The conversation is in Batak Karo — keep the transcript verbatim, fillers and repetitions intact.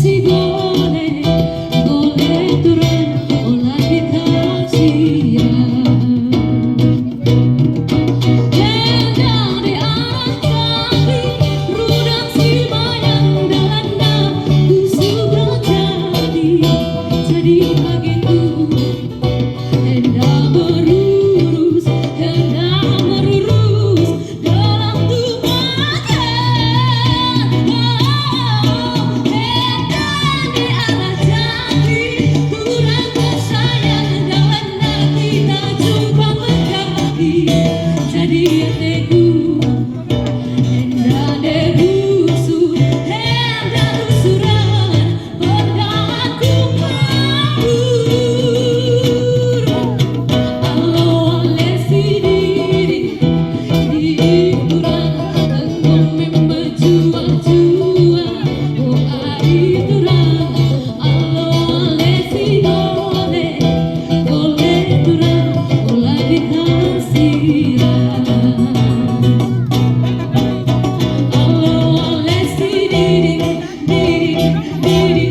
Si gole, gole turang, ola kita siram. Enda de arah jadi, rudang si mayang dalanna, ku Subrajadi, jadi bagiku. Enda merurus, enda merurus, dalam tumakan. Oh, enda de arah jadi, kurang bersayang, dalanna kita jumpa mengganti. Jadi ateku, enda de rusuh, enda rusuran, pernah aku kabur. Alo ale si diri, diri kurang, enggo memang juang-juang. Oh, ari turang, alo ale si gole, gole turang, ola kita siram. Alo ale si diri, diri, diri